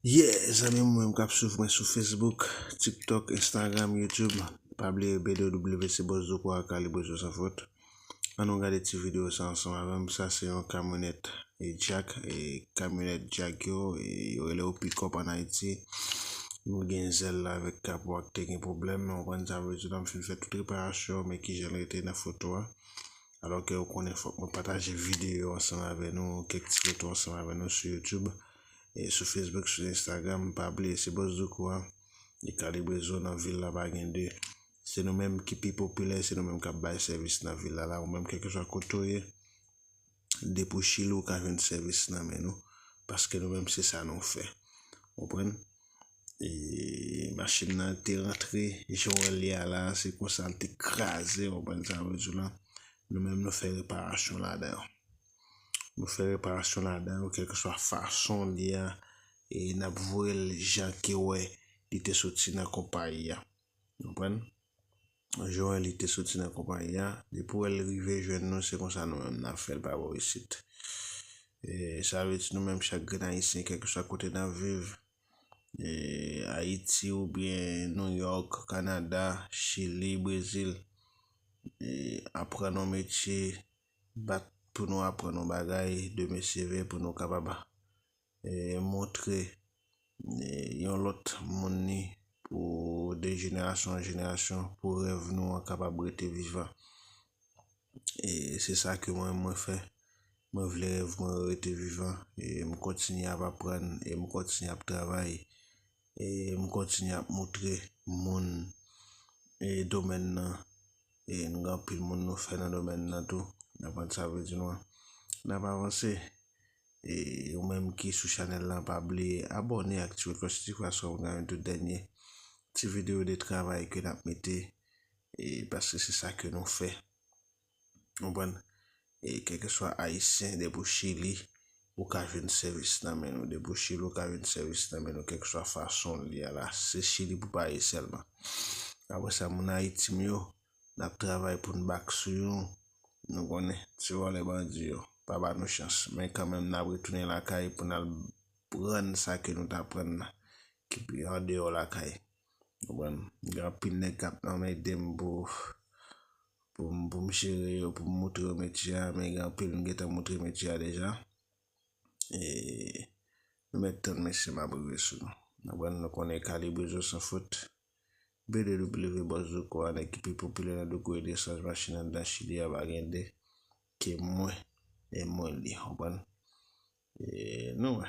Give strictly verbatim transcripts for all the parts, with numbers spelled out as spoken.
Yeah, zanmi mwen k ap swiv mwen sou Facebook, TikTok, Instagram, YouTube, pa bliye B D W se Bòs Doukwa, Kalibrezo San Fot. Ann nou gade ti videyo sa ansanm avè m. Sa se yon kamyonèt e djak, e kamyonèt djak yo, e yo rele yo pikòp ann Ayiti. Nou gen zèl la avèk kapò ak te gen pwoblèm, men w konprann sa vle di la, m fin fè tout reparasyon, men kijan l rete nan foto a. Alò ke w konnen fòk mwen pataje videyo ansanm avè nou, kèk ti foto ansanm avè nou sou YouTube, e sou Facebook, sou Instagram, pa bliye se Bòs Doukwa, e Kalibrezo nan vil la pa gen de. Se nou menm ki pi popilè, se nou menm k ap bay sèvis nan vil la la, ou menm kèlkeswa kote w ye, depi w Chili ou ka jwenn sèvis nan men nou, paske nou menm se sa nou fè. Ou konprann? E machin nan te rantre, jan w wè l ye a la, se konsa l te kraze, w konprann sa m vle di w la. Nou menm nou fè reparasyon ladan yo. Nou fè reparasyon ladan yo, kèlkeswa fason l ye a, e n ap voye l jan ke w wè li te soti nan konpayi a. Ou konprann? Jan w wè li te soti nan konpayi a, depi w wè l rive jwenn nou, se konsa nou menm n ap fè l pa bò isit. E sa vle di nou menm chak grenn Ayisyen, kèlkeswa kote n ap viv, e, Ayiti oubyen Nouyòk, Kanada, Chili, Brezil, e, aprann yon metye, bat pou nou aprann yon bagay de mesye vè pou nou kapab, e, montre, e, yon lòt moun ni pou de jenerasyon an jenerasyon, pou rèv nou an kapab rete vivan. E se sa ke mwen, mwen fè. Mwen vle rèv mwen rete vivan. E m kontinye ap aprann, e m kontinye ap travay, e m kontinye ap montre moun, e domèn nan. E nou gen anpil moun nou fè nan domèn nan tou. N ap konn sa vle di nou an. N ap avanse. E ou menm ki sou chanèl la, pa bliye abòne, aktive klòch notifikasyon pou w gen tout dènye ti videyo de travay ke n ap mete, e paske se sa ke nou fè. Ou konprann? E kèlkeswa Ayisyen, depi w Chili, ou ka jwenn sèvis nan men nou. Depi w Chili, ou ka jwenn sèvis nan men nou, kèlkeswa fason l ye a la. Se Chili pou pa ye sèlman. Apre sa, moun Ayiti m yo, n ap travay pou n back sou yo. Nou konnen, ti vòlè bandi yo pa ba nou chans. Men kanmenm, n ap retounen lakay pou n al pran sa ke nou ta pran nan, ki pi andeyò lakay. Ou konprann? Gen anpil nèg k ap anmède m pou, pou m, pou m jere yo, pou m montre yo metye a, men gen anpil m gentan montre metye a deja. E nou mèt tann mesye m ap rive sou nou. N ap pran nou konnen Kalibrezo San Fot. B D W Bòs Doukwa, nèg ki pi popilè nan Doukwa e Desanj machin anndan Chili a pa gen de ke mwen e mwen li, konprann? E nou wè.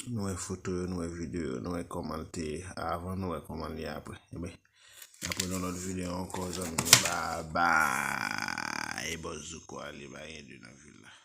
Nou wè foto yo, nou wè videyo yo, nou wè kòman l te ye avan, nou wè kòman l ye apre. Ebyen, n ap pran yon lòt videyo ankò, zanmi nou. Babay! Bòs Doukwa, li pa gen de nan vil la.